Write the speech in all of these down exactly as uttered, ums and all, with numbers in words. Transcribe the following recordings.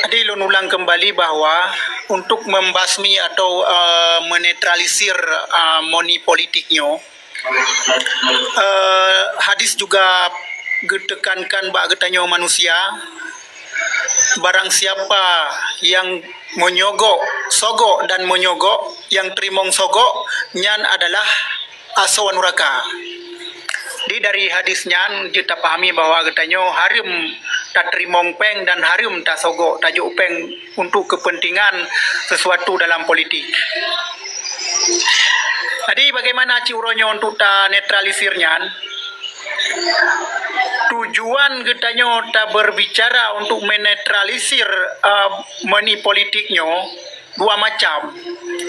Jadi lôn ulang kembali bahwa untuk membasmi atau, eh, menetralisir, eh, money politik nyoe, eh, hadis juga geutekankan bak geutanyoe manusia, barang siapa yang menyogok, sogok dan menyogok, yang teurimong sogok, nyan adalah asoe nuraka. Di dari hadis nyan jeuet tapahami bahwa geutanyoe hareuem tateurimong péng dan hareuem tasogok tajok péng untuk kepentingan sesuatu dalam politik. Jadi bagaimana cit uroe nyoe untuk tanetralisir nyan? Tujuan geutanyoe taberbicara untuk menetralisir, eh, money politik nyoe dua macam.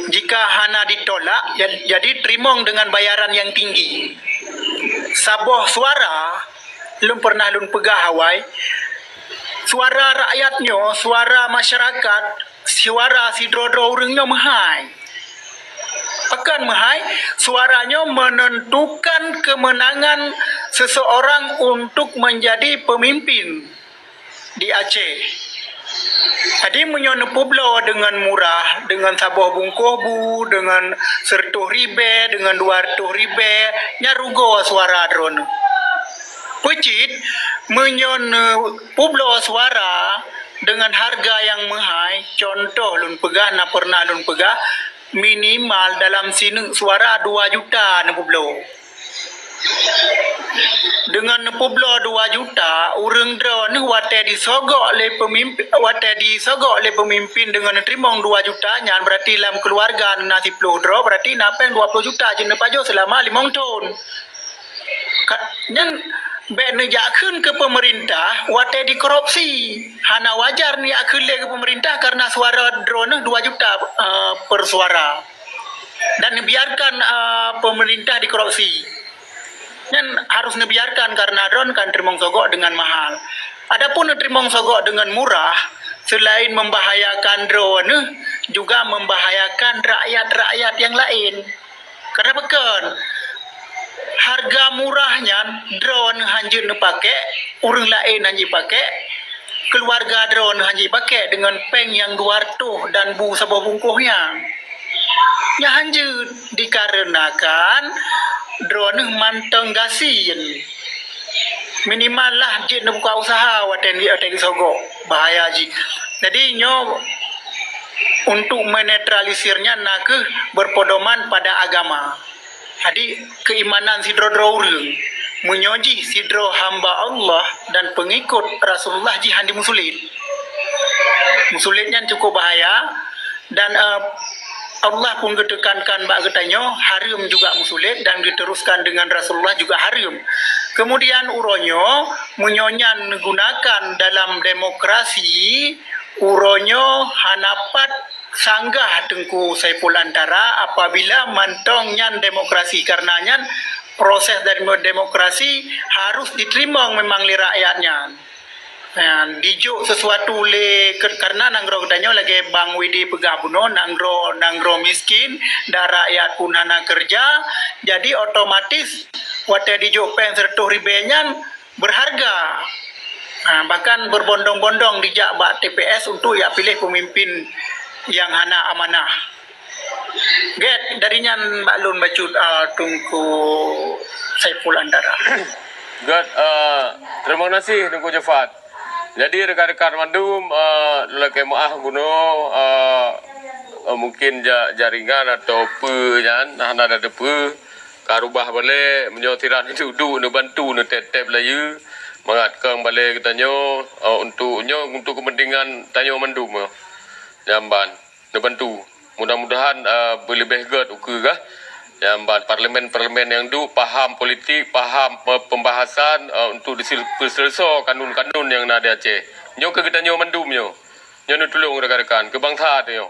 Jika hana ditolak, ya, jadi teurimong dengan bayaran yang tinggi. Saboh suara, lôn pernah lôn peugah awai, suara rakyat nyoe, suara masyarakat, suara sidroe-droe ureuëng nyoe meuhai. Pakon meuhai, suara nyoe menentukan kemenangan seseorang untuk menjadi pemimpin di Aceh. Jadi meunyoe neupeubloe deungon murah, deungon saboh bungkôh bu, deungon seureutôh ribée, deungon dua reutôh ribée, nyan rugoe suara droeneuh. Peucit, meunyoe neupeubloe suara deungon hareuga nyang meuhai, cuntoh lôn peugah, na pernah lôn peugah, minimal dalam sineuk suara dua juta neupeubloe. Deungon neupeubloe dua juta, ureuëng droeneuh watée disogok lé peumimpin, watée disogok lé peumimpin deungon neuteurimong dua juta nyan, berarti lam keuluwarga na siploh droe, berarti na péng dua ploh juta jeuet neupajoh seulama limong thon. Ka-, nyan bék neujak kheun keu peumeurintah watée dikorupsi. Hana wajar neujak kheun lé keu peumeurintah karena suara droeneuh dua juta, eh, per suara. Dan neubiarkan, eh, peumeurintah dikorupsi. Nyan harus neubiarkan karena droeneuh kan teurimong sogok deungon mahal. Adapun neuteurimong sogok deungon murah, selain membahayakan droeneuh, juga membahayakan rakyat-rakyat nyang laén. Karena pakon? Hareuga murah nyan droeneuh hana jeuet neupakék, ureuëng laén hana jeuet pakék, keuluwarga droeneuh hana jeuet pakék deungon péng nyang dua reutôh dan bu saboh bungkôh nyan. Nyan hana jeuet dikarenakan droeneuh mantong gasien. Minimal lah jeuet neubuka usaha watée, watée disogok, bahaya jih. Jadi nyoe untuk menetralisir nyan nakeuh berpedoman pada agama. Jadi keimanan sidroe-droe ureuëng, meunyoe jih sidroe hamba Allah dan pengikut Rasulullah jih hana jimusulet. Musulet nyan cukup bahaya dan, eh, Allah pun geutekankan bak geutanyoe hareuem juga musulet dan diteruskan dengan Rasulullah juga hareuem. Kemudian uroe nyoe, meunyoe nyan neugunakan dalam demokrasi, uroe nyoe hana pat sanggah Teungku Saiful Antara apabila mantong nyan demokrasi, karena nyan proses dari demokrasi harus diteurimong memang lé rakyat nyan. Nah, dijok sesuatu lé ke-, karena nanggroe geutanyoe lagée Bang Widi peugah bunoe, nanggroe, nanggroe miskin dan rakyat pun hana kerja, jadi otomatis watée dijok péng seratus ribée nyan berharga. Ha, bahkan berbondong-bondong dijak bak T P S untuk jak piléh pemimpin yang hana amanah. Gét, dari nyan bak lôn bacut, ah, Teungku Saiful Antara. Gét, ah, terima kasih Teungku Jafar. Jadi rekan-rekan mandum, ah, lakée meuáh bunoe, ah, ah, mungkin ja-, jaringan atau peue nyan hana na teupeue. Ka rubah balek, meunyoe siran duek-duek neubantu neutép-tép layeue, mangat kong balek geutanyoe, eh, untuk nyoe, untuk keupeuntengan tanyoe mandum, eh, jamban neubantu. Mudah-mudahan, eh, beuleubeh gét ukeue gah jamban parlemen-parlemen nyang duek paham politik, paham pe-, pembahasan, eh, untuk disil-, peuseuleusoe kanun-kanun nyang na di Aceh. Nyoe keu geutanyoe mandum nyoe. Nyoe neutulông rekan-rekan keu bansa tanyoe.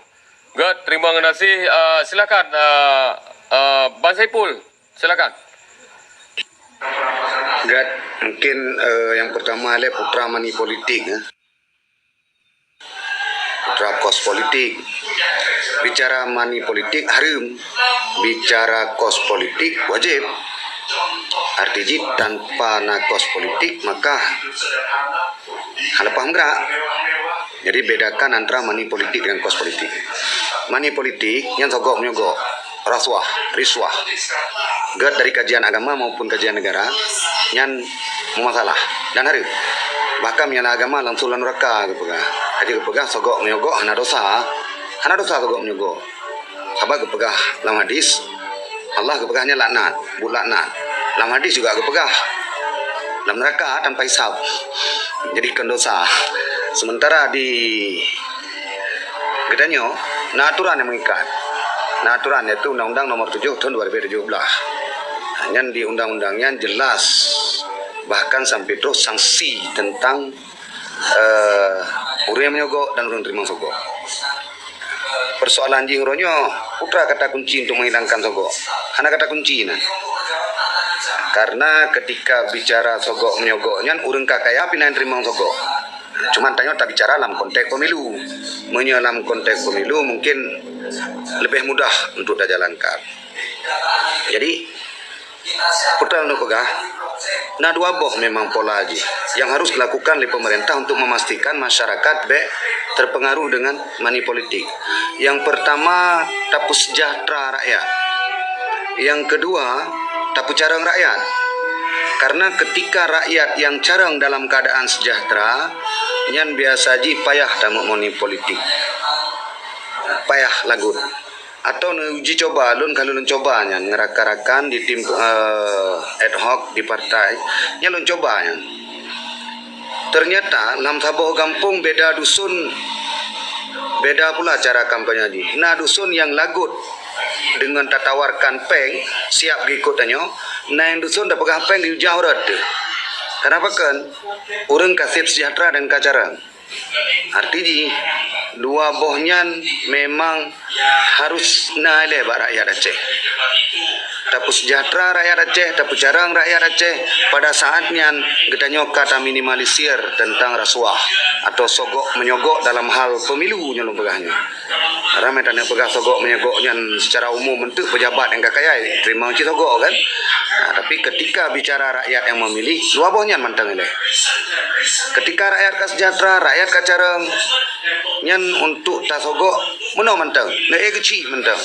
Gét, terima kasih. Ah, silakan, ah, ah, Bang Saiful, silakan. Gét, mungkin, eh, yang pertama lé putra money politik, eh. Putra kos politik. Bicara money politik hareuem. Bicara kos politik wajib. Arti jih tanpa na kos politik maka hana paham gerak. Jadi bedakan antara money politik dengan kos politik. Money politik nyan sogok menyogok, rasuah, riswah. Gét dari kajian agama maupun kajian negara nyan meumasalah dan hareuem. Bahkan meunyoe agama langsung lam nuraka geupeugah. Aja geupeugah sogok menyogok hana dosa. Hana dosa sogok menyogok. Sabab geupeugah lam hadis, Allah geupeugah nyan laknat, buet laknat. Lam hadis juga geupeugah lam neraka tanpa hisab. Jadi kon dosa. Sementara di geutanyoe na aturan yang mengikat. Na aturan yaitu Undang-Undang Nomor tujuh tahun dua ribu tujuh belas. Nyan di undang-undang nyan jelas bahkan sampai terus sanksi tentang eh, ureuëng menyogok dan ureuëng teurimong sogok. Persoalan jih uroe nyoe, peue kata kunci untuk menghilangkan sogok? Hana kata kunci na. Karena ketika bicara sogok menyogok nyan ureuëng ka kaya pih na teurimong sogok. Cuman tanyoe tabicara lam konteks pemilu. Meunyoe lam konteks pemilu mungkin lebih mudah untuk tajalankan. Jadi, peue lôn peugah, na dua boh memang pola jih yang harus dilakukan oleh pemerintah untuk memastikan masyarakat bék terpengaruh dengan money politik. Yang pertama, tapeusejahtera rakyat. Yang kedua, tapeucarông rakyat. Karena ketika rakyat yang carông dalam keadaan sejahtera, nyan biasa jih payah tameu'en money politik. Payah lagut. Atau neuji coba, lôn ka lôn coba nyan ngeurakan-rakan di tim, eh, ad hoc di partai. Nyan lôn coba nyan. Ternyata lam saboh gampông beda dusun, beda pula cara kampanye jih. Na dusun nyang lagot deungon tatawarkan péng siap geuikot tanyoe, na nyang dusun tapeugah péng geuyue jak uroe teuh. Kenapa kan? Ureuëng ka sép seujahtera dan ka carông. Arti jih, dua boh nyan memang harus na ilée bak rakyat Aceh. Tapeusejahtera rakyat Aceh, tapeucarông rakyat Aceh pada saat nyan geutanyoe ka taminimalisir tentang rasuah atau sogok menyogok dalam hal pemilu nyoe lôn peugah nyoe. Ramé taneuk peugah sogok menyogok nyan secara umum untuk pejabat nyang ka kaya, terima cit sogok kan. Nah, tapi ketika bicara rakyat yang memilih, dua boh nyan mantong ilée. Ketika rakyat ka sejahtera, rakyat ka carông, nyan untuk tasogok meunoe mantong, na éh keuchik mantong.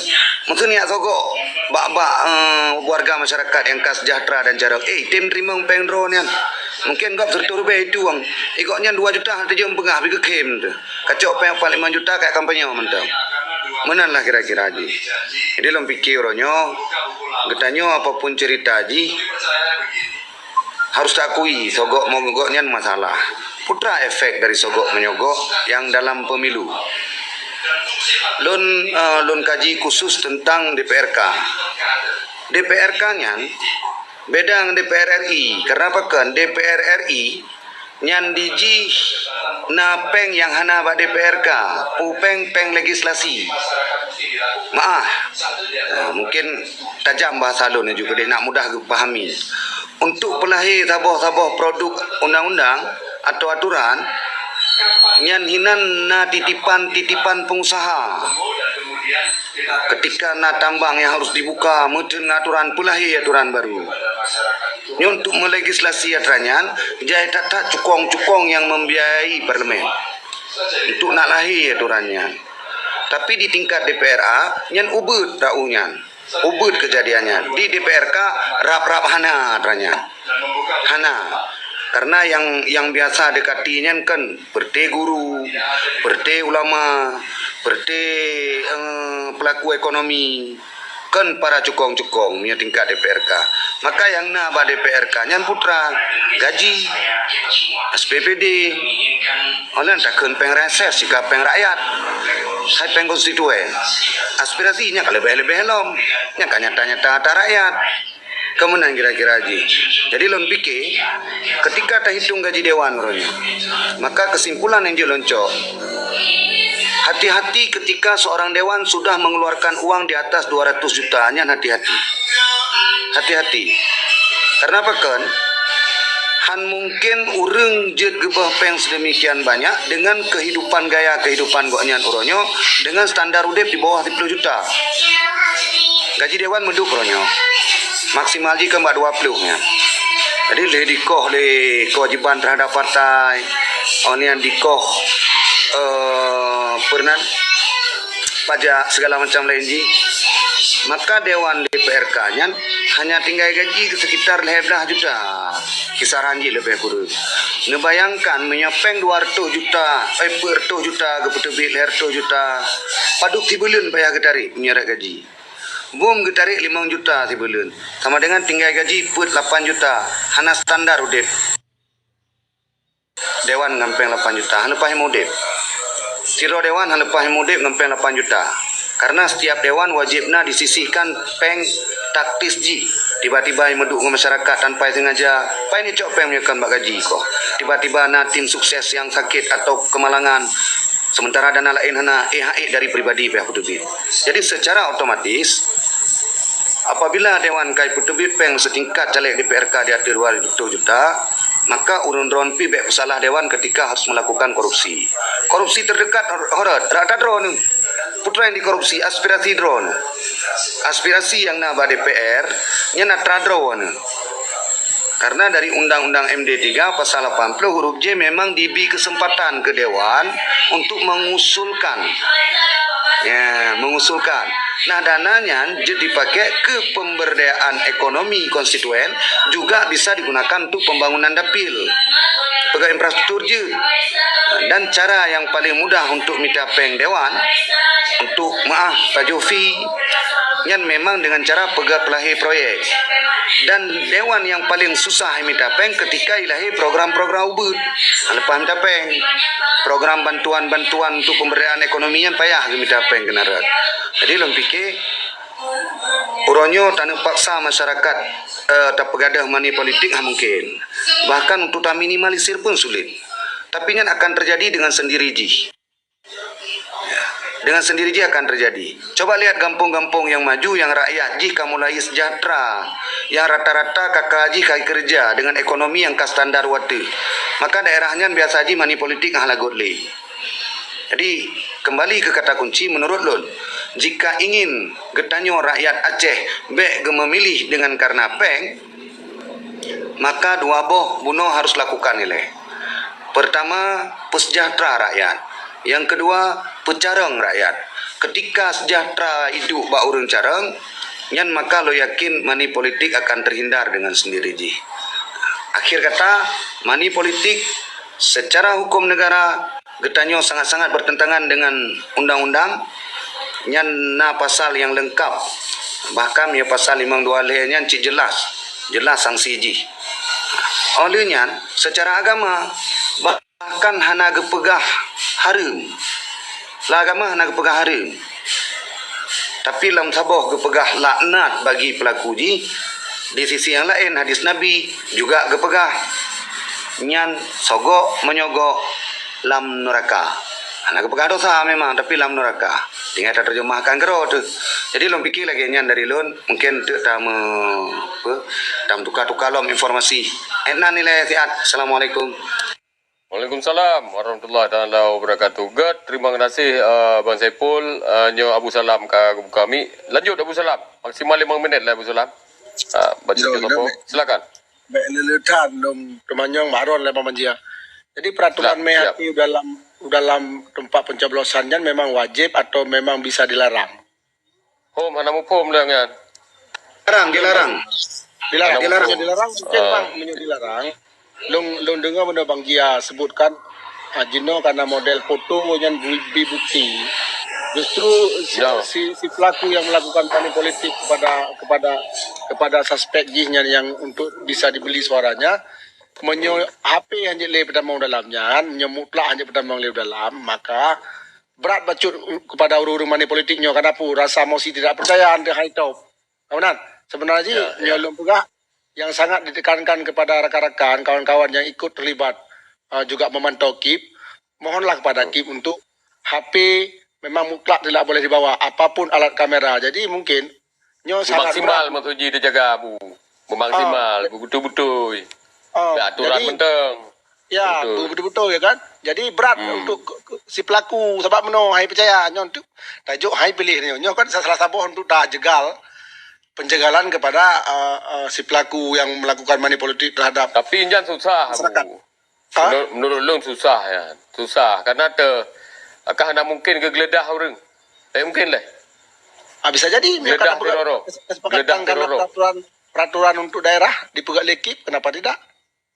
Maksud nyan sogok bak-bak, eh, warga masyarakat nyang ka sejahtera dan carông. Eh, tem teurimong péng droe nyan. Mungkin gob sireutoh ribée itu wang. Ikok nyan dua juta teujeuem peungah bagi khem tu. Kacok péng empat lima juta kat kampanye mantong. Meunan lah kira-kira jih. Jadi lôn pikir uroe nyoe, geutanyoe apapun cerita jih, harus taakui sogok menyogok nyan masalah. Peue efek dari sogok menyogok yang dalam pemilu. Lôn, eh, lôn kaji khusus tentang D P R K. D P R K nyan beda ngon D P R R I. Kenapa kan D P R R I nyan di jih na péng nyang hana bak D P R K, peue péng, péng legislasi. Maah. Nah, mungkin tajam bahasa lôn nyoe juga deh, nak mudah geupahami. Untuk peulahé saboh-saboh produk undang-undang atau aturan, nyan hinan na titipan-titipan pengusaha. Ketika na tambang nyang harus dibuka, meuteun aturan, peulahé aturan baru. Nyoe untuk melegislasi aturan nyan, jai that-that cukong-cukong nyang membiayai parlemen untuk nak lahé aturan nyan. Tapi di tingkat D P R A, nyan ubeuet rau nyan. Ubeuet keujadian nyan. Di D P R K, rab-rab hana aturan nyan. Hana. Karena yang, yang biasa dekati nyan kan peureute guru, peureute ulama, peureute, eh, pelaku ekonomi, kan para cukong-cukong meunyoe tingkat D P R K. Maka nyang na bak D P R K nyan peue teuma, gaji, S P P D, oh nyan takheun péng reses sika péng rakyat, hai péng konstituen. Aspirasi nyan ka leubeh-leubeh lom, nyan ka nyata-nyata ata rakyat. Keumeunang kira-kira jih. Jadi lôn pike, ketika tahitung gaji dewan uroe nyoe, maka kesimpulan nyang jeuet lôn cok, hati-hati ketika seorang dewan sudah mengeluarkan uang di atas dua ratus juta, nyan hati-hati. Hati-hati. Karena apa kan? Han mungkin ureuëng jeuet geubah péng sedemikian banyak dengan kehidupan, gaya kehidupan gobnyan uroe nyoe dengan standar udeb di bawah sepuluh juta. Gaji dewan meuduek uroe nyoe. Maksimal jih kan bak dua puluh nyan. Jadi lheueh dikoh lé kewajiban terhadap partai, oh nyan dikoh eh, peurenan, pajak, segala macam laén jih, maka Dewan D P R K nyan hanya tinggai gaji keu sekitar lhèe blah juta, kisaran jih leubeh kureueng. Neubayangkan, meunyoe péng dua reutôh juta, eh, peuet reutôh juta geupeuteubiet lhèe reutôh juta, padub sibuleuen payah geutarek meunyoe rot gaji. Bum geutarek limong juta sibuleuen, sama dengan tinggai gaji peuet lapan juta, hana standar udép. Dewan ngon péng lapan juta, hana leupah udép. Sidroe dewan hana leupah udép ngon péng lapan juta. Karena setiap dewan wajéb na disisihkan péng taktis jih. Tiba-tiba meuduek ngon masyarakat tanpa sengaja, pai neucok péng meunyoe kon bak gaji koh. Tiba-tiba na tim sukses nyang sakét atau kemalangan, sementara dana laén hana, éh, hak ék dari pribadi payah peuteubiet. Jadi, secara otomatis, apabila dewan ka jipeuteubiet péng setingkat caleg D P R K di ateueh dua reutôh juta, maka ureuëng droen pih bék peusalah dewan ketika harus melakukan korupsi. Korupsi terdekat hor-, horot, rata droen. Putra yang dikorupsi, aspirasi droen. Aspirasi nyang na bak D P R, nyan atra droen. Karena dari Undang-Undang M D tiga pasal lapan puluh huruf J memang diberi kesempatan ke Dewan untuk mengusulkan. Ya, mengusulkan. Nah, dana nyan jeuet dipakai ke pemberdayaan ekonomi konstituen, juga bisa digunakan untuk pembangunan dapil, peugah infrastruktur jeuet. Dan cara yang paling mudah untuk mita péng Dewan, untuk maah, pajoh fee, nyan memang dengan cara peugah peulahé proyek. Dan dewan nyang paling susah mita péng ketika ilahé program-program ubeut. Leupah mita péng, program bantuan-bantuan untuk pemberdayaan ekonomi nyan payah geumita péng keunan rot. Jadi lôn pike, uroe nyoe taneuk paksa masyarakat, eh, tapeugadôh money politik hana mungkin. Bahkan untuk taminimalisir pun sulit. Tapi nyan akan terjadi dengan sendiri jih. Dengan sendiri jih akan terjadi. Coba lihat gampông-gampông nyang maju, nyang rakyat jih ka mulai sejahtera, nyang rata-rata K K jih ka keureuja dengan ekonomi nyang ka standar watèe. Maka daerah nyan biasa jih money politik hana lagot lé. Jadi, kembali ke kata kunci, menurut lôn, jika ingin geutanyoe rakyat Aceh bék geumeumiléh dengan karena péng, maka dua boh bunoe harus lakukan ilée. Pertama, peusejahtera rakyat. Yang kedua, peucarông rakyat. Ketika sejahtera idup bak ureuëng carông, nyan maka lôn yakin money politik akan terhindar dengan sendiri jih. Akhir kata, money politik secara hukum negara geutanyoe sangat-sangat bertentangan dengan undang-undang, nyan na pasal nyang leungkap. Bahkan meunyoe pasal limong dua lhée nyan cit jeulaih, jeulaih sanksi jih. Óh lheueh nyan, secara agama, bahkan hana geupeugah hareuem. Lam agama hana geupeugah hareuem. Tapi lam saboh geupeugah laknat bagi pelaku jih, di sisi nyang laén hadis Nabi juga geupeugah nyan sogok menyogok lam neuraka. Hana geupeugah dosa memang, tapi lam neuraka. Tinggai tateurjeumahkan keudroe teuh. Jadi lôn pike lagée nyan dari lôn, mungkin teuk tame-, apa, tameutuka-tuka lom informasi. Ék nan ilée siat. Assalamualaikum. Waalaikumsalam warahmatullahi taala wabarakatuh. Gét, terima kasih, eh, Bang Saiful, eh, nyoe Abu Salam ka geubuka mic. Lanjut Abu Salam. Maksimal limong minit lah Abu Salam. Ah, baca Yo, tutup dah apa? Baik. Silakan. Baik, leuletan dong teumanyong Mak Ron lé Bang Manjia. Jadi peraturan Siap, siap. M H P dalam, dalam tempat pencoblosan nyan memang wajib atau memang bisa dilarang? Hom, hana muphom lé nyan. Dilarang, dilarang. Dilarang, Hana dilarang. Muphom. Dilarang, mungkin Ah. Bang, meunyoe dilarang. Lôn, lôn deungoe meunyoe Bang Jia sebutkan, ah, jinoe kana model foto nyan bu-, bi bukti. Justru si, Ya. si, si pelaku yang melakukan money politik kepada, kepada, kepada suspek jih nyan yang untuk bisa dibeli suaranya, meunyoe H P hanjeuet lé peutamong dalam nyan, meunyoe mutlak hanjeuet peutamong lé dalam, maka brat bacut u-, kepada ureuëng-ureuëng money politik nyoe. Kenapa? Rasa emosi tidak percaya, anti high top. Kawanan, sebenarnya Ya, nyoe ya. lôn peugah yang sangat ditekankan kepada rakan-rakan, kawan-kawan yang ikut terlibat, uh, juga memantau KIP, mohonlah kepada Hmm. KIP untuk H P memang mutlak tidak boleh dibawa, apapun alat kamera. Jadi mungkin nyoe sangat Maksimal berat. Maksud jih dijaga, Bu. Memaksimal, Ah, betul-betul. Ah, Ada aturan jadi, menteng. Ya, Betul. betul-betul ya kan. Jadi berat Hmm. untuk ke, ke, si pelaku sebab meunoe hai percaya nyoe tu tajok hai pilih nyoe. Nyoe kan salah saboh untuk dah jegal penjagalan kepada, uh, uh, si pelaku yang melakukan money politik terhadap Tapi nyan susah, masyarakat. Bu. Ha? Menurut, menurut lôn susah ya. Susah. Karena te, akan hana mungkin geugeledah ureueng. Eh, mungkin leh. Ah, bisa jadi. Geledah teroro. Geledah teroro. Peraturan, peraturan untuk daerah dipeugah lé KIP, kenapa tidak?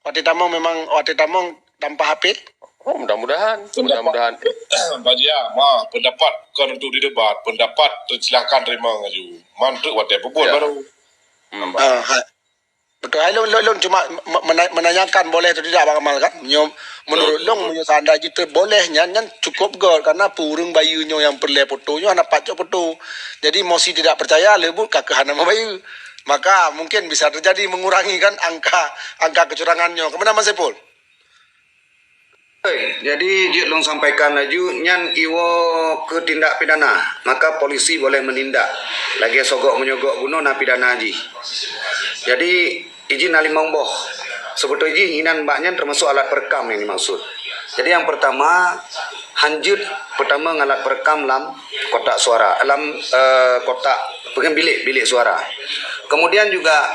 Watèe tamong memang, watèe tamong tanpa H P. Oh, mudah-mudahan. Mudah-mudahan. Bajia, ma, pendapat bukan untuk didebat. Pendapat tersilahkan terima laju. Mantuk watèe peubuet baru. Hmm. Ah, hai. Betul. Hai, lôn, lôn, lôn cuma me-, mena-, menanyakan boleh atau tidak, Bang Amal, kan? Nyoe, menurut lôn, meunyoe seandai jih teuboleh nyan, nyan cukup göt. Karena peue ureueng bayeue nyoe nyang peureulèe foto nyoe hana pat cok foto. Jadi, mosi tidak percaya, leubuet ka keuh hana meubayeue. Maka, mungkin bisa terjadi mengurangi kan angka, angka kecurangan nyoe. Keumeunang, Bang Saiful? Jadi, jeuet lôn sampaikan laju, nyan iwoe keu tindak pidana, maka polisi boleh menindak. Lagèe sogok menyogok bunoe na pidana jih. Jadi, ijin na limong boh. Seubeutôi jih inan bak nyan termasuk alat perekam nyang dimaksud. Jadi, nyang pertama, hanjeuet peutamong alat perekam lam kotak suara, lam, eh, kotak, bukan, bilik, bilik suara. Kemudian juga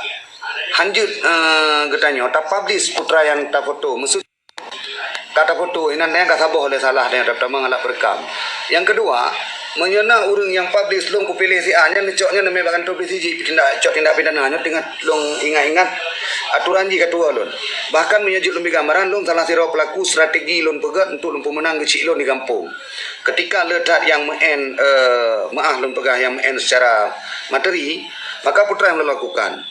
hanjeuet, eh, geutanyoe tapublish putra nyang tafoto. Maksud ka tafoto, inan nyang ka saboh lé salah dan tatamong alat perekam. Nyang keudua, meunyoe na ureueng nyang publish lôn kupiléh si A, nyan neucok nyan neumè bak kantô polisi jih tindak, cok tindak pidana, nyoe teungoh lôn ingat-ingat aturan jih ka tuwoe lôn. Bahkan meunyoe jeuet lôn bri gambaran, lôn salah sidroe peulaku strategi lôn peugöt untuk lôn peumeunang geuchik lôn di gampông. Ketika le that nyang meu'en, eh, meu'ah lôn peugah nyang meu'en secara materi, maka peue nyang lôn lakukan.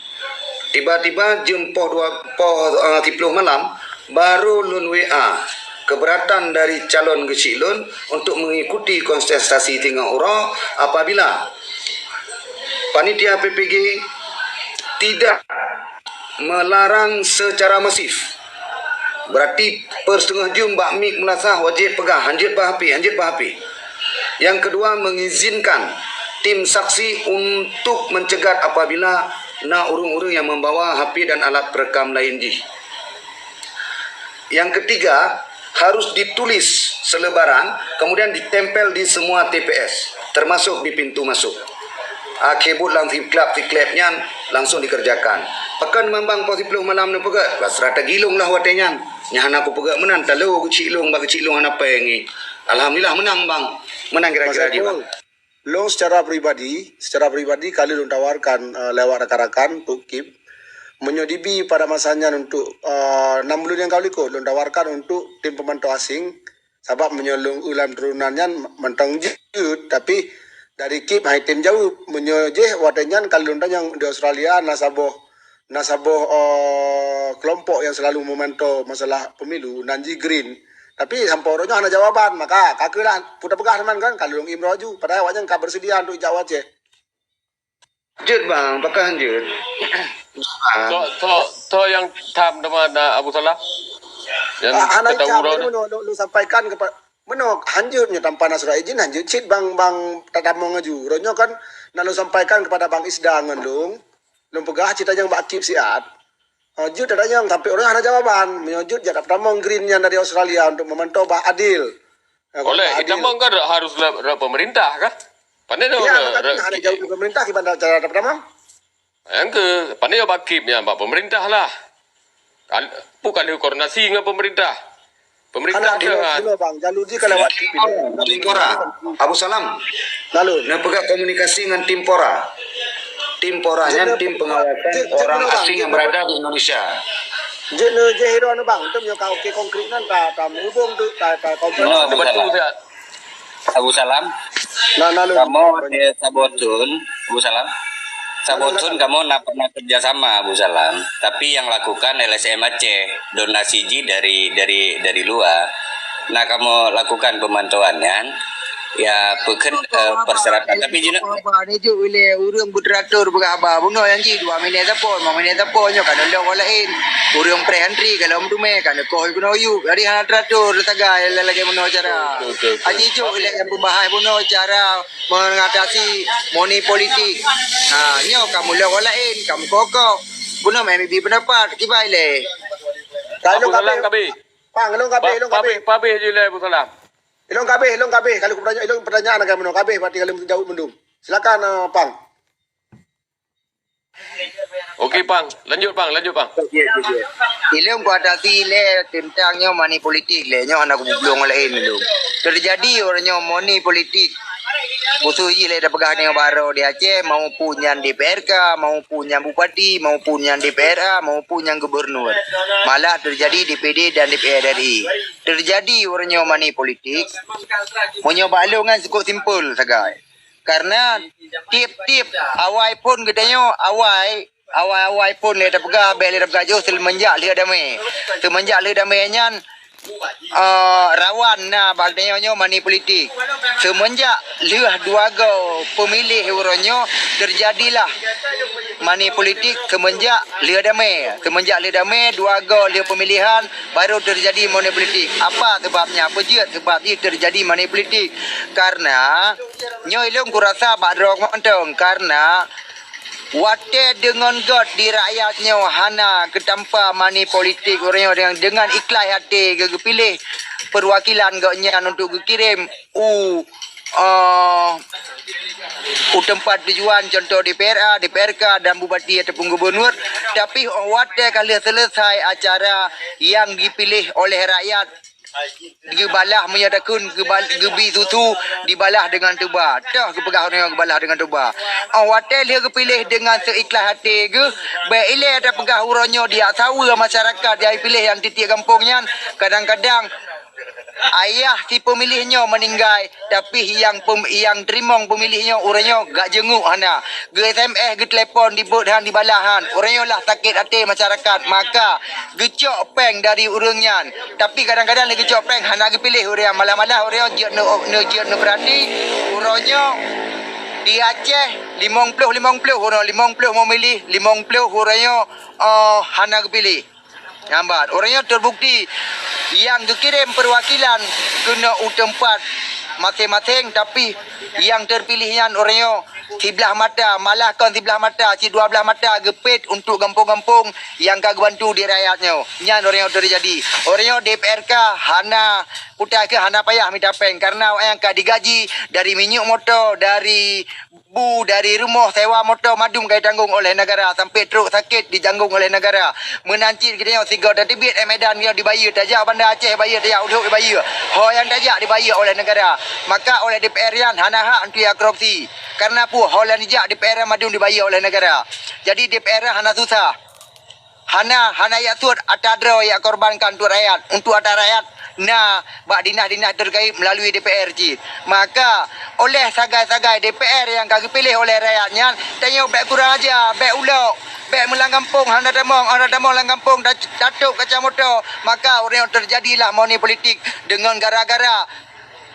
Tiba-tiba jeuem poh dua, poh, eh, siploh malam, baru lôn W A keberatan dari calon geuchik lôn untuk mengikuti kontestasi singoh uroe apabila panitia P P G tidak melarang secara masif. Berarti per siteungoh jeuem bak mik meulasah wajéb peugah, "Hanjeuet bak H P, hanjeuet bak H P." Nyang keudua, mengizinkan tim saksi untuk mencegat apabila na ureueng-ureueng nyang membawa H P dan alat perekam laén jih. Nyang keutiga, harus ditulis selebaran, kemudian ditempel di semua T P S, termasuk di pintu masuk. Akhé buet lam siklab-siklab nyan langsung dikerjakan. Pakon mambang poh siploh malam neupeugah, bah strategi lôn lah watèe nyan. Nyang hana kupeugah meunan, talo geuchik lôn, bak geuchik lôn hana péng ngi. Alhamdulillah, meunang, Bang. Meunang kira-kira jih, Bang. Lôn secara pribadi, secara pribadi ka lheueh lôn tawarkan, eh, lewat rakan-rakan untuk KIP. Meunyoe dibi pada masa nyan untuk, eh, enam buleuen nyang ka likot, lôn tawarkan untuk tim pemantau asing. Sabab meunyoe lôn eu lam turonan nyan mantong jeuet, tapi dari KIP hai tem jaweueb. Meunyoe jih watèe nyan ka lôn tanyong di Australia na saboh na saboh, eh, kelompok yang selalu memantau masalah pemilu, nan jih Green. Tapi sampoe uroe nyoe hana jawaban, maka ka keuh lah, peue tapeugah teuma kan, ka lôn imroe ju, padahai awak nyan ka beuseudia untuk jak u Aceh. Jeuet, Bang, pakon jeuet. Toh, toh, toh nyang tham teuma na Abu Salam? Nyang Ah, hana teutab tham, uroe nyoe? Meunoe, lôn, lôn sampaikan kepa-, meunoe, hanjeuet nyoe tanpa na surat izin, hanjeuet cit Bang, Bang tatamong laju. Uroe nyoe kan na lôn sampaikan kepada Bang Isda ngon lôn, Lôn peugah cit tanyong bak KIP siat. Ah, jeuet tatanyong, tapi ureueng hana jawaban. Meunyoe jeuet, jak tatamong Green nyan dari Australia untuk memantau bah adil. Ah, boleh, bah adil. Itamong kan harus lewat, lewat pemerintah kah? Pandai tu, ya, lewat, maka lewat hana jaweueb pemerintah, kiban cara tatamong. Yang ke, pandai bak KIP nyan, bak pemerintah lah. Kan, bukan koordinasi dengan pemerintah. Pemerintah hana, bunoe, bunoe, Bang. Jalur jih ka lewat Timpora. Abu Salam. Lalu. Neupeugah komunikasi ngon Timpora. Timpora nyan tim pengawasan orang asing yang berada di Indonesia. Jeuet neu jih hiroe neu, Bang. Tem nyoe ka oke konkrit nan ta, ta menghubung tu, ta, ta kompres. Oh, betul, Abu Salam. Abu Salam. Nah, nah, lu. Kamoe di saboh thôn, Abu Salam. Saboh thôn kamoe na pernah kerja sama, Abu Salam. Tapi yang lakukan L S M Aceh, donasi jih dari, dari, dari luar. Nah, kamoe lakukan pemantauan nyan. Ya, peukheun, eh, persyaratan. Tapi jina ba ni jok ilèe ureueng beuteratur peugah haba. Bunoe nyang jih dua minèt sapo, lima minèt sapo nyoe ka lôn lok laén. Ureueng preh antri ka lôn teumé, ka neukoh keunoe yub. Jadi hana teratur sagai lagèe bunoe cara. Betul, betul, betul. Aji jok ilèe nyang peubahas bunoe cara mengatasi money politik. Ha, nyoe ka mulok laén, ka meukoh-koh. Bunoe meubi pendapat, kiban ilèe. Abu Salam ka abéh. Pang, ilôn ka abéh, ilôn ka abéh. Pabéh, pabéh jih ilèe Abu Salam. Ilôn ka abéh, ilôn ka abéh. Kalau pertanyaan, ilôn pertanyaan akan bunoe ka abéh, berarti ka lheueh jaweueb mandum. Silakan, eh, Pang. Okey, Pang. Lanjut, Pang. Lanjut, Pang. Ilôn kuatasi lé teuntang nyoe money politik lé. Nyoe hana kubloe ngon laén ilôn. Teujadi uroe nyoe money politik. Khusus jih lé tapeugah nyoe baroe di Aceh, maupun nyang di P R K, maupun nyang bupati, maupun nyang di P R A, maupun nyang gubernur. Malah teujadi di P D dan di P R R I. Teujadi uroe nyoe money politik. Meunyoe bak lôn kan cukup simpel sagai. Karena tiep-tiep awai phon geutanyoe, awai, awai-awai phon lé tapeugah, bèk lé tapeugah jôh seumenjak lheueh damé. Seumenjak lheueh damé nyan, eh, rawan na bak geutanyoe nyoe money politik. Seumenjak lheueh dua go peumiléh uroe nyoe teujadilah money politik seumenjak lheueh damé. Seumenjak lheueh damé, dua go lheueh peumilihan, baru teujadi money politik. Apa seubab nyan? Peue jeuet seubab jih teujadi money politik? Karena nyoe ilôn kurasa bak droe mantong, karena watèe deungon göt di rakyat nyoe hana geutampa money politik uroe nyoe dengan, dengan ikhlaih até geu-, geupiléh peuwakilan gobnyan untuk geukirém u, eh, u teumpat tujuan, contoh di P R A, di P R K dan bupati ataupun gubernur. Tapi 'oh watèe ka lheueh seuleusai acara nyang dipiléh oleh rakyat, geubalah meunyoe takheun geubal-, geubi susu, dibalah deungon tuba. Toh geupeugah ureueng nyoe geubalah deungon tuba. 'Oh watèe lheueh geupiléh deungon seuikhlaih até geuh, bèk ilèe tapeugah uroe nyoe di saweue masyarakat nyang piléh nyang tiep-tiep gampông nyan, kadang-kadang ayah si peumiléh nyoe meuninggai, tapi nyang pem-, nyang teurimong peumiléh nyoe uroe nyoe gak jeungeuk hana. Geu-S M S, geutelepon, dibeuet han, dibalah han. Uroe nyoe lah sakét até masyarakat, maka geucok péng dari ureueng nyan. Tapi kadang-kadang lé geucok péng hana geupiléh ureueng nyan, malah-malah ureueng nyoe jeuet neu-, neu-, jeuet neupeurati. Uroe nyoe di Aceh limong ploh limong ploh, uroe limong ploh meumiléh, limong ploh uroe nyoe, oh, hana geupiléh. Nyan ban, uroe nyoe teubukti nyang geukirém peuwakilan keunoe u teumpat maséng-maséng, tapi nyang teupiléh nyan uroe nyoe siblah mata, malah kon siblah mata, sidua blaih mata geupét untuk gampông-gampông nyang ka geubantu di rakyat nyoe. Nyan uroe nyoe teujadi. Uroe nyoe D P R K hana, kutai keu hana payah mita péng, karena awaknyan ka digaji dari minyeuk moto, dari bu, dari rumoh, sewa moto, mandum ka jitanggong oleh negara, sampai trok sakét ditanggong oleh negara. Meunan cit geutanyoe sigoe tateubiet, eh, Medan nyoe dibayeue, tajak Banda Aceh bayeue, tajak Udhok dibayeue. Ho nyang tajak dibayeue oleh negara. Maka oleh D P R nyan hana hak untuk jak korupsi. Karena peue? Ho nyang dijak D P R mandum dibayeue oleh negara. Jadi D P R hana susah. Hana, hana jak suet ata droe jak korbankan untuk rakyat. Untuk ata rakyat na bak dinas-dinas terkait melalui D P R cit. Maka oleh sagai-sagai D P R nyang ka geupiléh oleh rakyat nyan, tanyoe bèk kurang aja, bèk ulok, bèk meulang gampông, hana tamong, hana tamong lam gampông, ta-, tatôp kaca moto. Maka uroe nyoe teujadilah money politik deungon gara-gara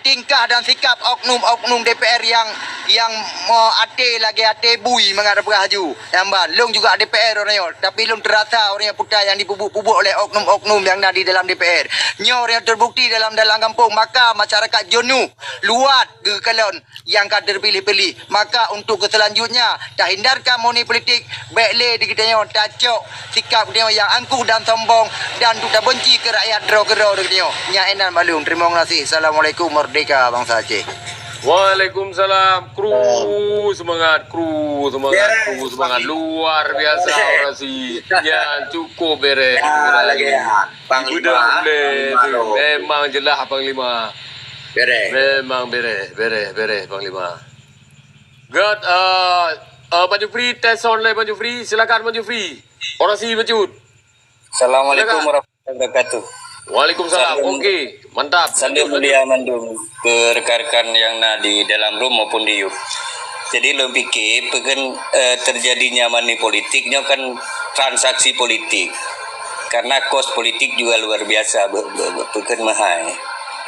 tingkah dan sikap oknum-oknum D P R nyang, nyang, mo, até lagèe até bui mangat peugah laju. Nyan ban, lôn juga D P R uroe nyoe, tapi lôn teurasa uroe nyoe peue nyang dipeubuet-peubuet oleh oknum-oknum nyang na di dalam D P R. Nyoe uroe nyoe teubukti dalam, dalam gampông, maka masyarakat jenuh, luwat geukalon nyang ka teupiléh-piléh. Maka untuk keu seulanjutnya, tahindarkan money politik, bèk lé di geutanyoe tacok sikap geutanyoe nyang angkuh dan sombong dan untuk tabenci keu rakyat droe keudroe di geutanyoe. Nyan inan bak lôn. Teurimong gaséh. Assalamualaikum, merdeka bansa Aceh. Waalaikumsalam. Kru semangat, kru semangat, kru semangat. Luar biasa orasi. Nyan cukup bereh. Ya, lagi ya. Panglima, dibeudôh ulèe Panglima tu. Memang jeulaih Panglima. Bereh. Memang bereh, bereh, bereh Panglima. Good, eh, eh, Bang Jufri, tes sound lé Bang Jufri. Silakan Bang Jufri. Orasi bacut. Assalamualaikum warahmatullahi wabarakatuh. Waalaikumsalam. Salam, okey, mantap. Salam mulia mandum keu rekan-rekan nyang na di dalam room maupun di YouTube. Jadi lôn pike, peue kheun, eh, teujadinya money politik nyoe kan transaksi politik. Karena kos politik juga luar biasa be-, be-, be-, peue kheun meuhai.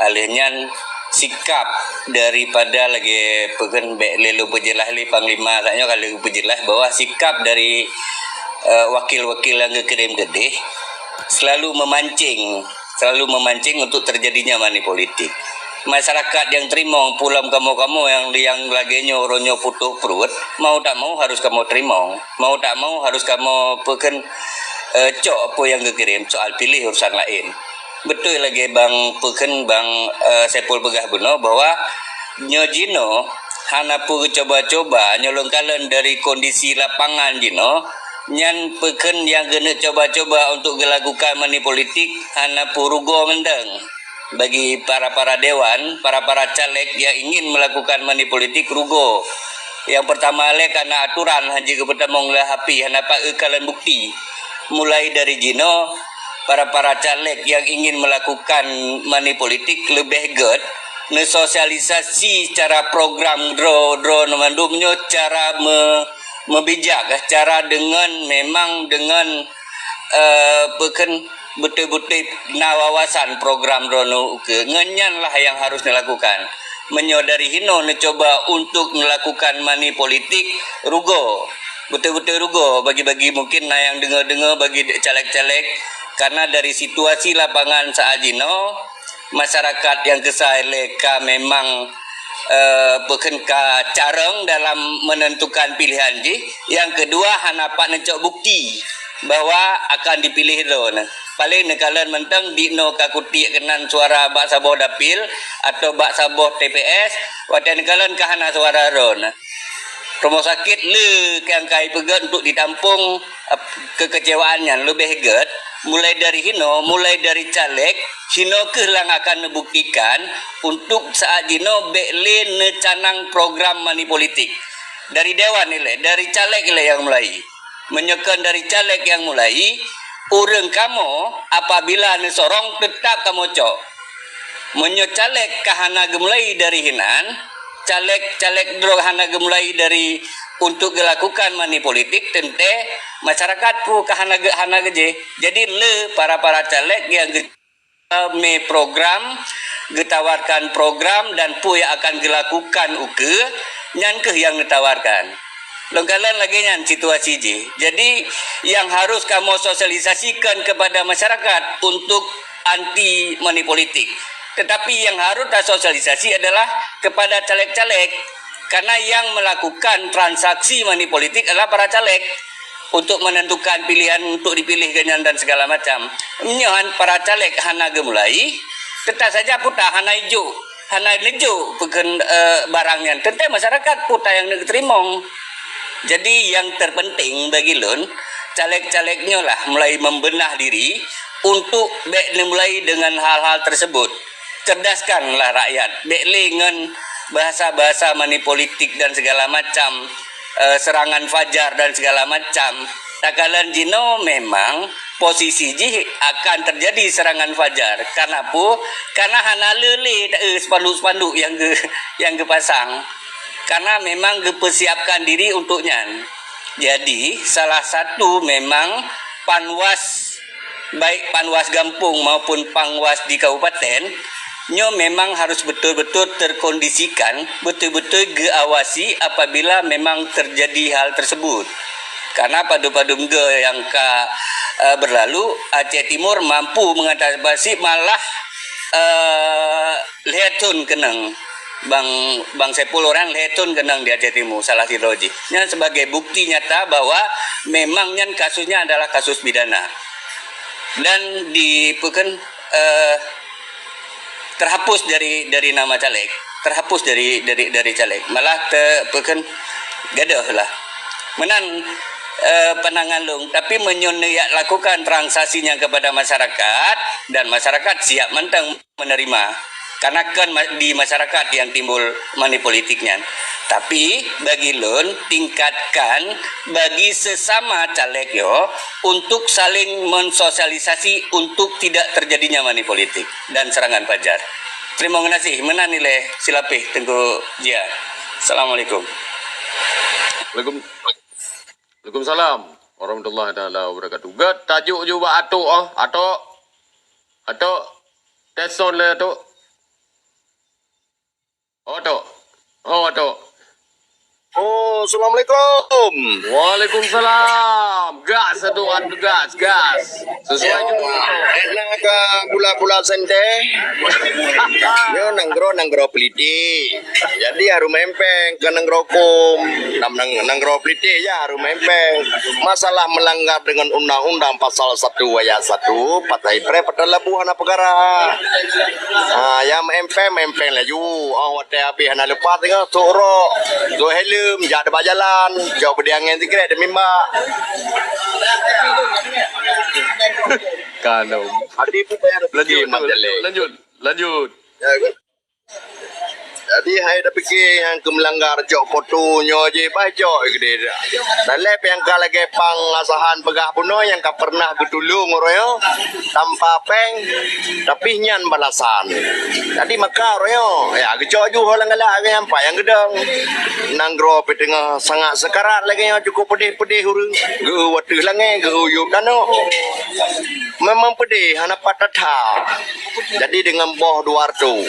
Alheuh nyan sikap daripada lagèe peue kheun bèk lé lôn peujeulaih lé Panglima, saat nyoe ka lheueh peujeulaih bahwa sikap dari, eh, wakil-wakil nyang geukirém keudeh selalu memancing, selalu memancing untuk terjadinya money politik. Masyarakat nyang teurimong, pulam kamoe-kamoe nyang, nyang lagèe nyoe uroe nyoe putôh pruet, mau tak mau harus kamoe teurimong. Mau tak mau harus kamoe peue kheun, eh, cok peue nyang geukirém, soal piléh urusan laén. Beutôi lagèe Bang peue kheun, Bang, eh, Saipul peugah bunoe bahwa nyoe jinoe hana peue geucuba-cuba, nyoe lôn kalon dari kondisi lapangan jinoe, Nyan peukheun nyang keuneuk cuba-cuba untuk geulakukan money politik hana peurugoe mantong. Bagi para-para dewan, para-para caleg yang ingin melakukan money politik rugoe. Yang pertama lé kana aturan hana geupeutamong lam H P, hana pat eu kalon bukti. Mulai dari jinoe, para-para caleg yang ingin melakukan money politik leubeh gét neusosialisasi cara program droe-droe mandum nyoe cara me- meubijak, cara deungon memang deungon, eh, peukheun beutôi-beutôi na wawasan program droeneuh ukeue. Ngon nyan lah nyang harus neulakukan. Meunyoe dari hinoe neucuba untuk neulakukan money politik, rugoe. Beutôi-beutôi rugoe bagi-bagi mungkin na nyang deungoe-deungoe bagi caleg-caleg, karena dari situasi lapangan saat jinoe, masyarakat nyang keusa ilée ka memang, eh, peukheun ka carông dalam menentukan pilihan jih. Nyang keudua, hana pat neucok bukti bahwa akan dipiléh droeneuh. Paléng neukalon mantong di noe ka kutiek keunan suara bak saboh dapil atau bak saboh T P S, watée neukalon ka hana suara droeneuh. Rumoh sakét le nyang ka ipeugét untuk ditampung, eh, kekecewaan nyan leubeh gét, mulai dari hinoe, mulai dari caleg, hinoe kheueh nyang akan neubuktikan untuk saat jinoe bék lé neucanang program money politik. Dari dewan ilée, dari caleg ilée nyang mulai. Meunyoe kon dari caleg nyang mulai, ureuëng kamoe apabila neusorong teutap kamoe cok. Meunyoe caleg ka hana geumulai dari hinan, caleg-caleg droe hana geumulai dari untuk geulakukan money politik, teuntée masyarakat peue ka hana ge-, hana geujeh. Jadi le para-para caleg nyang geu-, me program, geutawarkan program dan peue nyang akan geulakukan ukeue, nyan kheueh nyang neutawarkan. Lôn kalon lagée nyan situasi jih. Jadi, nyang harus kamoe sosialisasikan kepada masyarakat untuk anti money politik. Tetapi nyang harus tasosialisasi adalah kepada caleg-caleg. Karena yang melakukan transaksi money politik adalah para caleg untuk menentukan pilihan untuk dipilih ke nyan dan segala macam. Nyoe han para caleg hana geumulai, teutap saja peue ta hana ijok. Hana neujok peukheun, eh, barang nyan. Teuntée masyarakat peue ta nyang neuk teurimong. Jadi, nyang terpenting bagi lôn, caleg-caleg nyoe lah mulai membenah diri untuk bék neumulai dengan hal-hal tersebut. Cerdaskanlah rakyat. Bék lé ngon bahasa-bahasa money politik dan segala macam, eh, serangan fajar dan segala macam. Takalon jinoe memang posisi jih akan terjadi serangan fajar. Karena peue? Karena hana le lé, eh, spanduk-spanduk nyang geu-, nyang geupasang. Karena memang geupeusiapkan diri untuk nyan. Jadi, salah satu memang panwas, baik panwas gampông maupun panwas di kabupaten, nyoe memang harus betul-betul terkondisikan, betul-betul geuawasi apabila memang terjadi hal tersebut. Karena padum-padum ge nyang ka, eh, berlalu, Aceh Timur mampu mengatasi malah, eh, lhèe thôn keunong. Bang, Bang Saipul Oran lhèe thôn keunong di Aceh Timur, salah sidroe jih. Nyan sebagai bukti nyata bahwa memang nyan kasusnya adalah kasus pidana. Dan di, peue kheun, eh, terhapus dari, dari nama caleg, terhapus dari, dari, dari caleg. Malah te-, peue kheun, gadôh lah. Meunan, eh, pandangan lôn. Tapi meunyoe neujak lakukan transaksi nyan kepada masyarakat, dan masyarakat siap mantong menerima. Karena kan ma-, di masyarakat yang timbul money politik nyan. Tapi bagi lôn, tingkatkan bagi sesama caleg yo untuk saling mensosialisasi untuk tidak terjadinya money politik dan serangan fajar. Terima kasih. Meunan ilèe silapeh Teungku Jia. Assalamualaikum. Waalaikum-, Waalaikumsalam warahmatullahi taala wabarakatuh. Gèt tajuk ju bak Atok ah, Atok. Atok. Tes sound lé Atok. Oh, Atok. Oh, Atok. Oh, assalamualaikum. Waalaikumsalam. Gas satu, gas, gas. Sesuai judul. Enak ke gula-gula sente? Nanggroe, nanggroe politik. Jadi harus meuempeng ke nanggroe hukum. Nam-, nang-, nanggroe politik ya harus meuempeng. Masalah melanggar dengan undang-undang pasal satu ayat satu, partai preh padahai labu hana peukara. Ha, nyang meuempeng, meuempeng laju. Oh, watèe habéh hana leupah teungoh, sok rok, sok helm, jak di bak jalan, jok beudé angén sikrek demi mak. Kalau. Hati pun payah Lanjut, lanjut, lanjut, lanjut. Ya, kan? Jadi, hai tapike nyang keu meulanggar cok foto nyoe jih, bah cok keudeh dah. Dan lé nyang ka lagèe pang asahan peugah bunoe nyang ka pernah geutulông uroe nyoe tanpa péng, tapi nyan balasan. Jadi, maka uroe nyoe, ya, geucok ju ho lam galak nyang pat nyang geudong. Nanggroe pih teungoh sangat sekarat lagèe nyoe, cukup peudeh-peudeh ureueng. Geu-eu watèe langèt, geu-eu yub tanoh. Memang peudeh, hana pat that. Jadi deungon boh dua reutôh.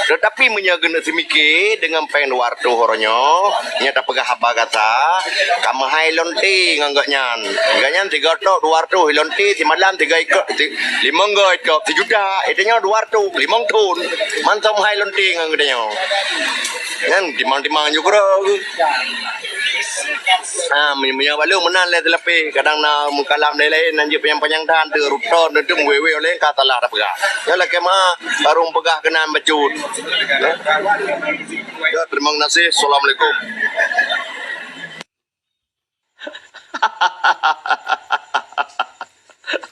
Teutapi meunyoe geuneuk seumike deungon péng dua reutôh uroe nyoe, nyoe tapeugah haba gata, ka meuhai lonte ngon gobnyan. Gobnyan sigoe trok dua reutôh lonte, simalam sigoe ikot, si-, limong goe ikot, sijuta. Itu nyoe dua reutôh, limong thon. Mantong meuhai lonte ngon geutanyoe. Nyan timang-timang ju keudroe. Ha, meunyoe balok meunan lé teulapeh, kadang na meukalam laén-laén, nan jeuet panyang-panyang that, teuruton, teutem wéh-wéh oleh ka salah tapeugah. Nyoe lakèe meu'ah, barô peugah keunan bacut. Ya, terima kasih. Assalamualaikum.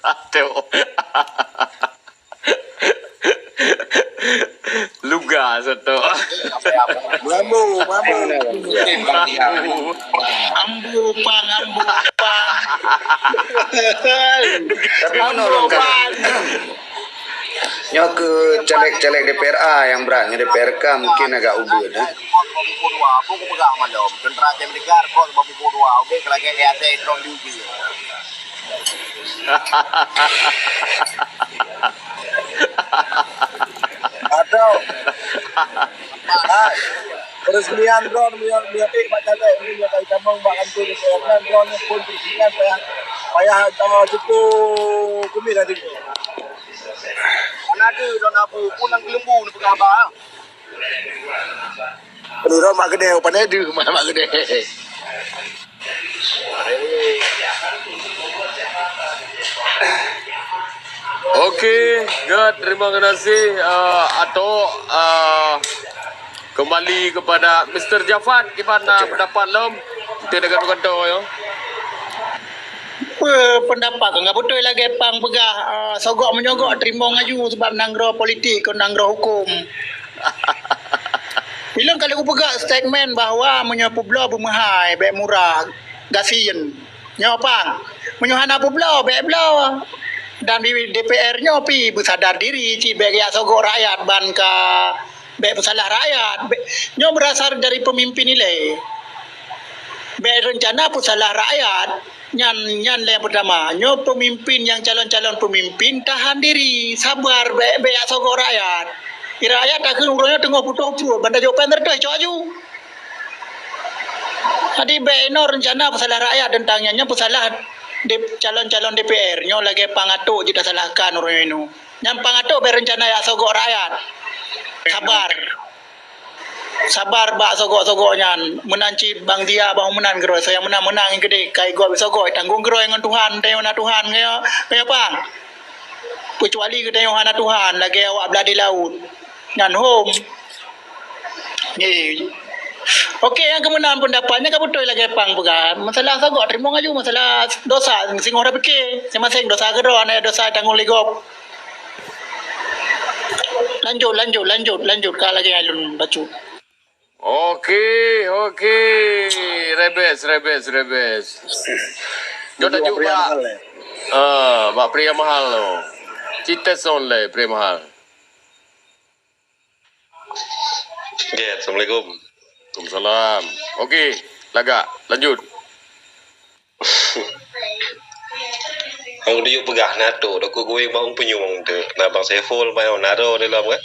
Aduh. Luga satu. Mambo, mambo. Ambo pang, ambo pang. Tapi ambo pang. Nyoe keu caleg-caleg D P R A nyang brat, nyoe D P R K mungkin agak ubeut, eh. Apa kupeugah malam? Tentera J M T K, kok lima puluh dua, oke, kalau kayak A T S dong di uji. Atau, hai, peresmian drone, minyak, minyak, eh, bak caleg, minyak, bak kantor D P R, drone pun peresmian payah, payah, eh, cukup kumis tadi. Mana ada don abu pun nang kelembu ni peugah abang. Penuh mak gede, pandai deuh mak gede. Oke, good. Terima kasih, uh, Atok. Uh, kembali kepada Mister Jafar, gimana pendapat lom? Kita dekat kantor, ya. Pe-, pendapat ka beutôi lagèe pang peugah, ah, sogok menyogok teurimong aju sebab nanggroe politik kon nanggroe hukum. Ilôn ka lheueh kupeugah statement bahwa meunyoe peubloe beumeuhai, bèk murah, gasien. Nyoe pang, meunyoe hana peubloe, bèk bloe. Dan di D P R nyoe pi beusadar diri cit, bèk geujak sogok rakyat ban ka bèk peusalah rakyat. Bèk, nyoe beurasal dari peumimpin ilèe. Bèk reuncana peusalah rakyat. Nyan, nyan lé nyang peutama. Nyoe peumimpin nyang calon-calon peumimpin tahan diri, sabar, bèk, bèk jak sogok rakyat. Rakyat takheun uroe nyoe teungoh putôh pruet, ban tajok péng teureutôh cok aju. Jadi bèk inoe reuncana peusalah rakyat teuntang nyan, nyan peusalah dep-, calon-calon D P R. Nyoe lagèe pang Atok jeuet tasalahkan uroe nyoe. Nyan pang Atok bèk reuncana jak sogok rakyat. Sabar. Sabar bak sogok-sogok nyan. Meunan cit Bang Zia, Bang meunan keudroe. Soe nyang meunan-meunan ngon keudeh. Kai gob sogok, tanggong keudroe ngon Tuhan. Tanyoe na Tuhan. Nyoe, nyoe pang. Keucuali geutanyoe hana Tuhan, lagèe awak blah di laôt. Nyan hom. Nggih. Oke, nyang keumeunan peundapat nyan ka beutôi lagèe pang peugah. Masalah sogok teurimong aju, masalah dosa singoh tapike. Maséng-maséng dosa keudroe, hana dosa tanggong lé gob. Lanjut, lanjut, lanjut, lanjut. Ka lagèe nyang lôn bacut. Oke, oke. Rebes, rebes, rebes. Jom tajuk bak, ah, bak pria mahal tu. Cita son le pria mahal. Oke, assalamualaikum. Waalaikumsalam. Oke, lagak, lanjut. Hang diyuk peugah na tu, dak kugueng bak ureueng punyueng tu. Na Bang Saiful, bang, na ro dalam kan?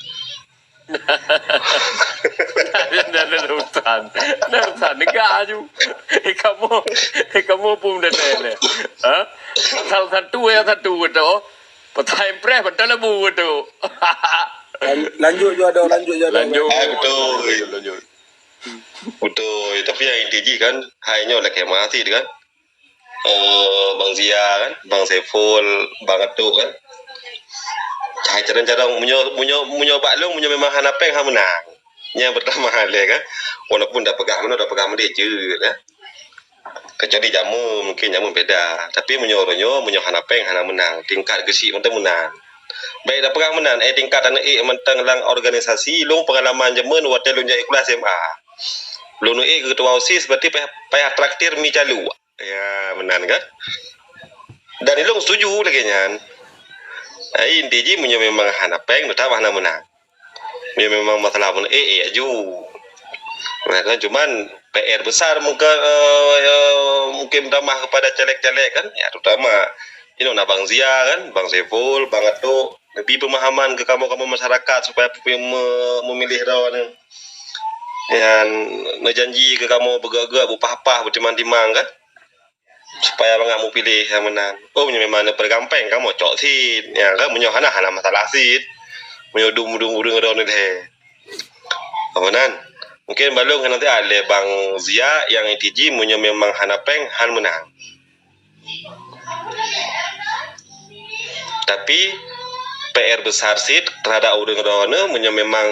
Dah, dah, dah, urusan. Dah, urusan. Negak aju. Eh, kamu, eh, kamu pun dah dah, dah. Ha? Pasal satu, ya, satu betul. Pasal impress betul lah bu betul. Lan-, lanjut je ada, lanjut je ada. Lanjut. Ah, betul. Lanjut, lanjut. Betul. Tapi nyang inti jih kan, hai nyoe lakèe meuhasé kan. Eh, Bang Zia kan, Bang Saiful, Bang Atok kan. Hai carông-carông, meunyoe, meunyoe, meunyoe bak lôn, meunyoe memang hana péng, hana meunang. Nyang pertama lé kan. Walaupun dak peugah meunoe, dak peugah meudéh jeuet kan. Kecuali jameun, mungkin jameun beda. Tapi meunyoe uroe nyoe, meunyoe hana péng, hana meunang. Tingkat geusyik mantong meunang. Baik dak peugah meunan, eh, tingkat aneuk ék mantong lam organisasi, lôn pengalaman jameun watèe lôn jak sikula S M A. Lôn ék keu ketua OSIS, berarti payah, payah traktir mi calu. Ya, meunan kan? Dan ilôn setuju lagèe nyan. Ai, inti jih meunyoe memang hana péng, teutap hana meunang. Meunyoe memang masalah pun, eh, eh, aju. Nah, kan cuman P R besar mungkin, eh, eh, mungkin tamah kepada caleg-caleg kan, ya, terutama inoe na Bang Zia kan, Bang Saiful, Bang Atok, lebih pemahaman ke kamoe-kamoe masyarakat supaya me-, memilih droeneuh. Nyan neujanji ke kamoe beugöt-göt, beupah-pah, beutimang-timang kan. Supaya bangat mupiléh nyang meunan. Oh, meunyoe memang neupeureugampéng, kamoe cok cit. Ya, kan, meunyoe hana, hana masalah cit. Meunyoe dum-dum ureueng droeneuh lhèe. Apa nan? Mungkin balong keunan teuka lé Bang Zia nyang inti jih meunyoe memang hana péng, han meunang. Tapi, P R besar cit terhadap ureueng droeneuh meunyoe memang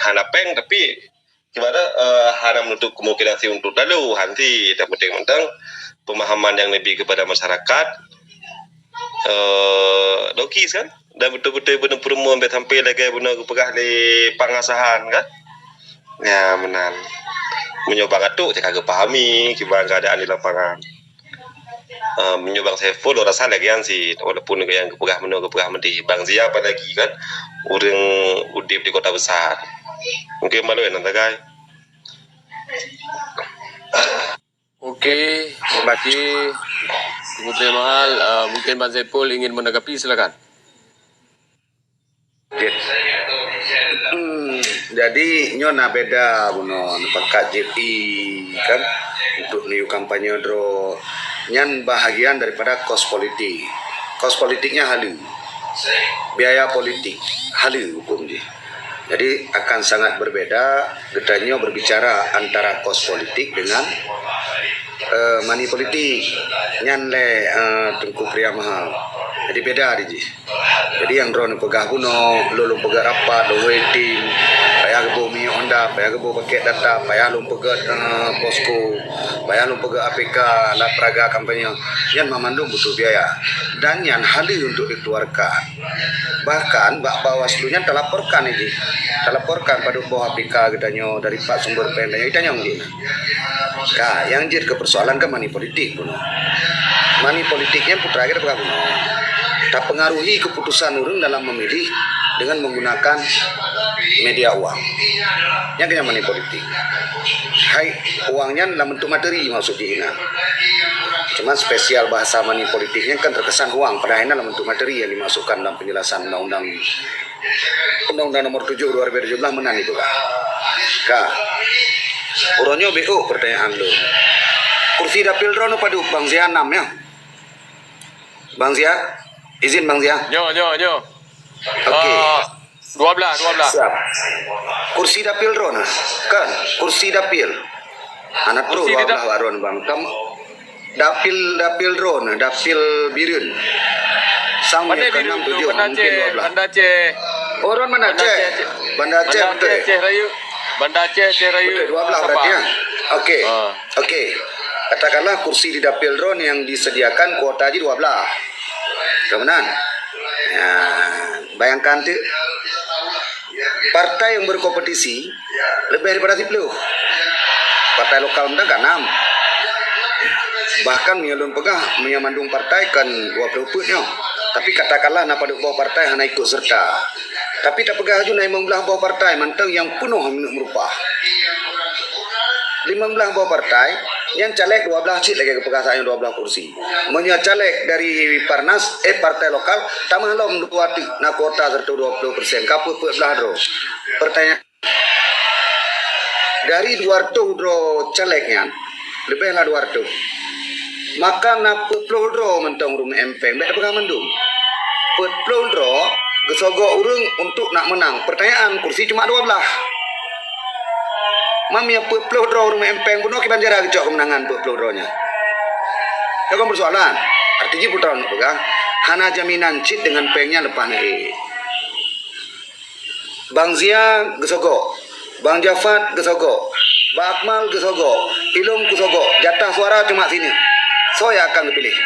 hana péng, tapi Kiban, eh, hana menutup kemungkinan sih untuk lalu, han sih. Yang penting mantong pemahaman yang lebih kepada masyarakat, eh, logis kan? Dan betul-betul beuna peureumeun, bèk sampai lagèe beuna geupeugah lé Pang Asahan kan? Ya, meunan. Meunyoe Bang Atok cit ka geupahami kiban keadaan di lapangan. Ah, meunyoe Bang Saiful, lôn rasa lagèe nyan sih, walaupun gobnyan geupeugah meunoe, geupeugah meudéh. Bang Zia apalagi kan, ureueng udép di kota besar. Mungkin malu ya, nan tagai. Oke, terima kasih, Putri Mahal. Ah, mungkin Bang Saiful ingin menanggapi, silakan. Jih. Hmm, jadi nyoe na beda bunoe neupakat jih i kan untuk neuyue kampanye droe nyan bahagian daripada kos politik. Kos politiknya haleue. Biaya politik haleue huköm jih. Jadi akan sangat berbeda geutanyoe berbicara antara kos politik dengan, eh, money politik. Nyan lé, eh, Teungku Pria Mahal. Jadi beda di jih. Jadi nyang droeneuh peugah bunoe, lôn, lôn peugah rapat, lôn waiting, payah geuboh minyeuk Honda, payah geuboh paket data, payah lôn peugah, eh, posko, payah lôn peugah A P K, alat peraga kampanye. Nyan mamandum butuh biaya. Dan nyan haleue untuk dikeluarkan. Bahkan bak Bawaslu nyan talaporkan jih. Talaporkan padub boh A P K geutanyoe, dari pat sumber péng tanyoe, itanyong jih. Ka, nyang jeuet keu persoalan kan money politik bunoe. Money politik nyan putra kita peugah bunoe. Tapengaruhi keputusan ureueng dalam memilih dengan menggunakan media uang. Nyan keuh nyan money politik. Hai, uang nyan lam bentuk materi maksud jih inan. Cuma spesial bahasa money politik nyan kan terkesan uang, padahai inan lam bentuk materi yang dimasukkan dalam penjelasan undang-undang Undang-Undang Nomor Tujuh dua ribu tujuh belas meunan itu kan. Ka. Uroe nyoe beuh pertanyaan lôn. Kursi dapil droeneuh padub Bang Zia, enam ya? Bang Zia, izin Bang Zia. Nyo, nyo, nyo. Oke. Ah, dua belas, dua belas. Siap. Kursi dapil droeneuh kan? Kursi dapil. Hana trok dua belas di dap- bak droeneuh, Bang. Kam- Dapil, dapil droeneuh, dapil Bireuen. Sang Banda nyoe Bireuen keenam tu, tujuh, Banda mungkin Aceh, dua belas. Banda Aceh. Oh, droeneuh Banda Banda Aceh. Aceh. Banda Aceh, Banda betul. Aceh, Aceh Raya. Banda Aceh, Aceh Raya. Betul, dua belas berarti, Sabah. Ya? Oke. Ha. Oke. Katakanlah kursi di dapil droeneuh yang disediakan kuota jih dua belas. Ka meunan? Ya, bayangkan tu. Partai yang berkompetisi lebih daripada siplôh. Partai lokal mantong ka enam. Bahkan meunyoe lôn peugah, meunyoe mandum partai kan dua plôh peuet nyoe. Tapi katakanlah na padub boh partai hana ikut serta. Tapi tapeugah laju na limong blaih boh partai mantong nyang peunoh meuneuk meurupah. Limong blaih boh partai, nyan caleg dua blaih cit lagèe geupeugah saat nyoe dua blaih kursi. Meunyoe caleg dari Parnas, eh, partai lokal, tamah lom dua teuk na kuota seratus dua puluh persen, ka peuet-peuet blaih droe. Pertanyaan, dari dua ratus droe caleg nyan, leubeh lah dua ratus. Maka na peuet plôh droe mantong ureueng M P, bèk tapeugah mandum. Peuet plôh droe Geusogok ureuëng untuk nak meunang. Pertanyaan, kursi cuma dua belas. Mam ya peuet ploh droe ureuëng meuempeng bunoe kiban cara geucok keumeunangan peuet ploh droe nyan. Itu kan persoalan. Arti jih peue tahu nak peugah, hana jaminan cit dengan peng nyan leupah na ék. Bang Zia geusogok, Bang Jafat geusogok, Bang Akmal geusogok, ilong geusogok, jatah suara cuma sineuk. Soe nyang akan geupiléh?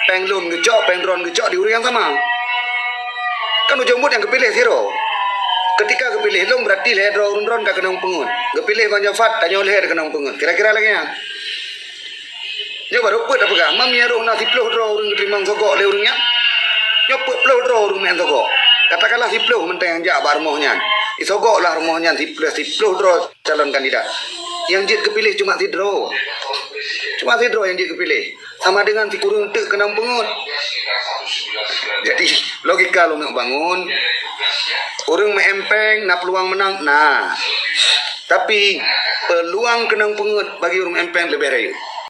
Peng lôn geucok, peng droen geucok di ureuëng nyang sama. Kan ujong buet nyang geupiléh sidroe. Ketika geupiléh lôn, berarti lhée droe ureuëng droen ka keunong peungeut. Geupiléh Bang Jafat, tanyoe lhée keunong peungeut. Kira-kira lagée nyan. Nyoe barô peuet tapeugah, mam nyang rhot na siploh droe ureuëng geuteurimong sogok lé ureuëng nyan. Nyoe peuet ploh droe ureuëng meu'en sogok. Katakanlah siploh mantong nyang jak bak rumoh nyan. Disogok lah rumoh nyan siploh, siploh droe calon kandidat. Nyang jeuet geupiléh cuma sidroe. Cuma sidroe nyang jeuet geupiléh. Sama dengan sikureueng teuk keunong peungeut. Jadi, logika lôn neuk bangun, ureuëng meuempeng na peuluang meunang? Na. Tapi, peuluang keunong peungeut bagi ureuëng meuempeng leubeh rayeuk.